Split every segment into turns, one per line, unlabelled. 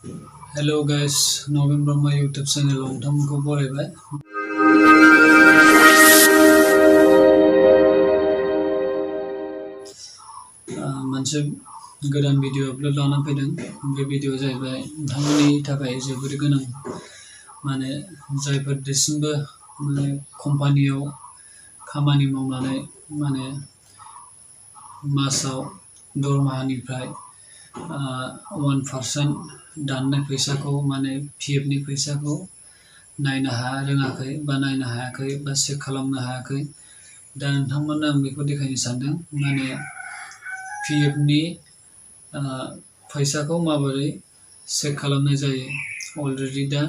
Hello guys, Nobin Brahma YouTube channel नोंथांमोनखौ बरायबाय। मोनसे गोदान video upload लाना फैदों। बे भिडिअ जाहैबाय नोंथांमोननि थाखाय जोबोर गोनां। माने जायफोर दासिमबो माने कम्पानियाव खामानि मावनानै माने मासाव दरमाहानिफ्राय 1% दाननाय फैसाखौ माने PFनि फैसाखौ नायनो रोङाखै बा नायनो हायाखै बा चेक खालामनो हायाखै। दा नोंथांमोननो आं बेखौ देखायनो सानदों माने PFनि फैसाखौ माबोरै चेक खालामनाय जायो। अलरेडि दा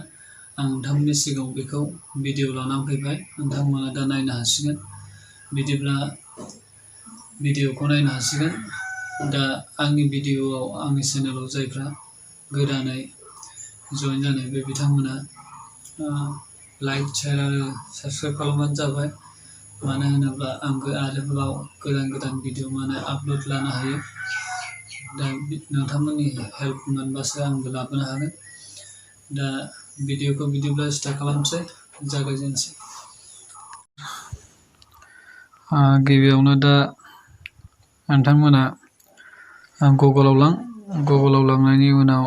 आं नोंथांमोननि सिगाङाव बेखौ भिडिअ लानानै फैबाय। नोंथांमोना दा नायनो हासिगोन। बिदिब्ला भिडिअखौ नायनो हासिगोन। दा आंनि भिडिअआव आंनि चेनेलाव जायफ्रा गोदानै जइन जानाय बे बिथांमोना लाइक शेयार आरो साबस्क्राइब खालामबानो जाबाय। मानो होनोब्ला आं आरोबाव गोदान भिडिअ माने आपलोड लानो हायो। दा नोंथांमोननि हेल्प मोनबासो आंबो लाबोनो हागोन। दा भिडिअखौ बिदिब्ला स्टार्ट खालामसै, जागायजेनसै। गिबियावनो दा नोंथांमोना गुगोलाव लांनायनि उनाव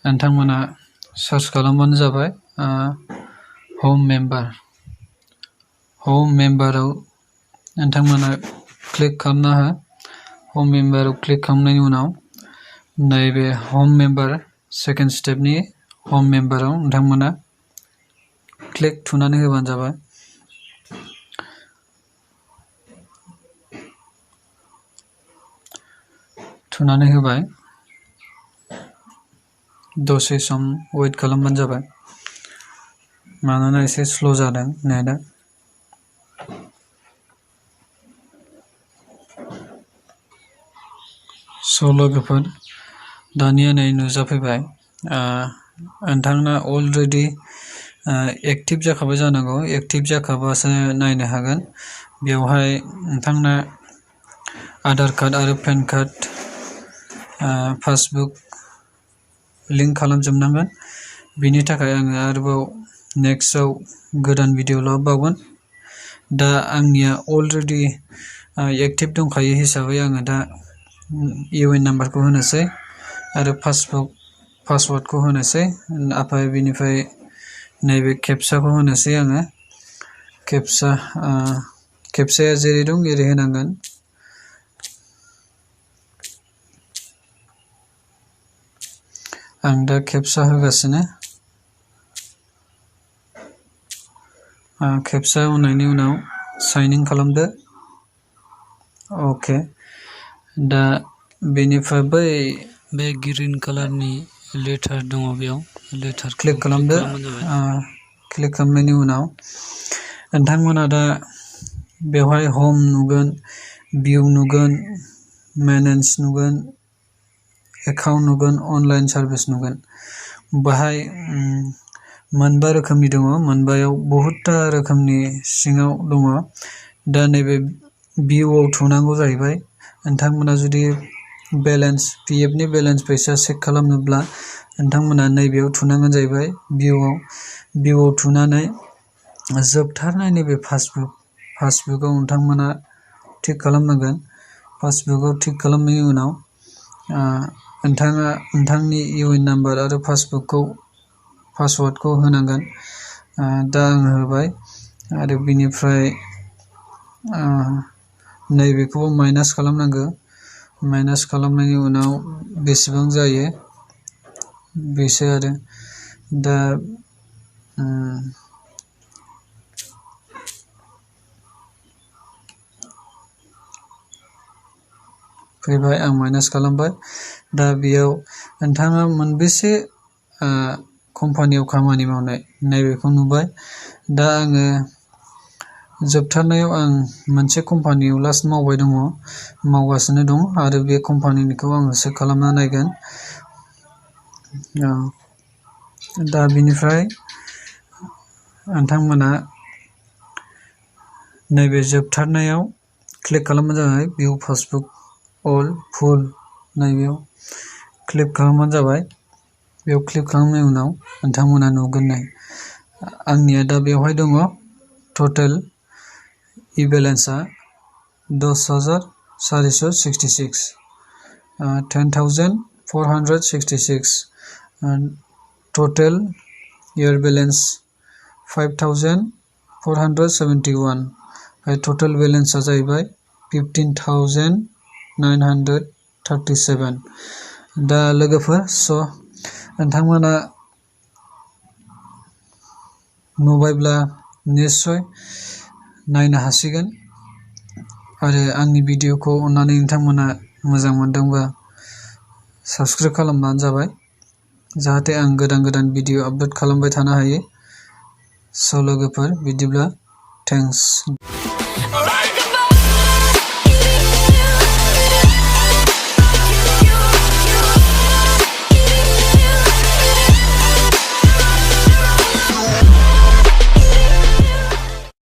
नोंथांमोना सार्च खालामबानो जाबाय हम मेम्बाराव नोंथांमोना क्लिक खालामना हो। हम मेम्बाराव क्लिक खालामनायनि उनाव नैबे हम मेम्बार सेकेन्ड स्टेपनि हम मेम्बाराव नोंथांमोना क्लिक थुनानै होबानो जाबाय। थुनानै होबाय, दसे सम वेट खालामबानो जाबाय। मानोना एसे स्ल' जादों नेटआ। लोगोफोर दानिया नै नुजाफैबाय। नोंथांना अलरेडि एक्टिभ जाखाबाय जानांगौ। एक्टिभ जाखाबासो नायनो हागोन। बेवहाय नोंथांना आधार कार्ड आरो पेन कार्ड, पासबुक लिंक खालामजोबनांगोन। बिनि थाखाय आङो आरोबाव नेक्स्टआव गोदान भिडिअ लाबोबावगोन। दा आंनिया अलरेडि एक्टिभ दंखायो हिसाबै आङो दा UN नाम्बारखौ होनोसै आरो पासवार्डखौ होनोसै। ओमफ्राय बिनिफ्राय नैबे केपचाखौ होनोसै आङो। केपचाया जेरै दं एरै होनांगोन। आं दा केपचा होगासिनो। केपचा होनायनि उनाव साइन इन खालामदो। अके। दा बेनिफ्राय बे ग्रीन कालारनि लेटार दङ, बेयाव लेटार क्लिक खालामदो। क्लिक खालामनायनि उनाव नोंथांमोना दा बेवहाय हम नुगोन, भिउ नुगोन, मेनेज नुगोन, एकाउन्ट नुगोन, अनलाइन सार्भिस नुगोन। बाहाय मोनबा रोखोमनि दङ। मोनबायाव बहुतथा रोखोमनि सिङाव दङ। दा नैबे भिउआव थुनांगौ जाहैबाय। नोंथांमोना जुदि PFनि बेलेन्स फैसा चेक खालामनोब्ला नोंथांमोना नैबेयाव थुनांगोन जाहैबाय। भिउआव थुनानै जोबथारनाय नैबे पासबुकआव नोंथांमोना टिक खालामनांगोन। पासबुकआव टिक खालामनायनि उनाव नोंथाङा नोंथांनि UN नाम्बार आरो पासवार्डखौ होनांगोन। दा आङो होबाय आरो बिनिफ्राय नैबेखौबो माइनास खालामनांगौ। माइनास खालामनायनि उनाव बेसेबां जायो बेसो आरो। दा फैबाय, आं माइनास खालामबाय। दा बेयाव नोंथाङा मोनबेसे कम्पानियाव खामानि मावनाय नैबेखौ नुबाय। दा आङो जोबथारनायाव आं मोनसे कम्पानियाव लास्ट मावगासिनो दं आरो बे कम्पानिनिखौ आङो चेक खालामना नायगोन। दा बिनिफ्राय नोंथांमोना नैबे जोबथारनायाव क्लिक खालामबानो जाबाय। भिउ पासबुक अल फुल, नैबेयाव क्लिक खालामबानो जाबाय। बेयाव क्लिक खालामनायनि उनाव नोंथांमोना नुगोन आंनिया दा बेवहाय दङ टटेल इ-बेलेन्सआ 10,466 10,466 टटेल इयार बेलेन्स 5,471 टटेल बेलेन्सआ जाहैबाय 15,937 दा लोगोफोर नोंथांमोना नुबायब्ला निस्सय नायनो हासिगोन आरो आंनि भिडिअखौ अननानै नोंथांमोना मोजां मोनदोंबा साबस्क्राइब खालामबानो जाबाय जाहाथे आं गोदान भिडिअ आपलोड खालामबाय थानो हायो लोगोफोर बिदिब्ला थेंक्स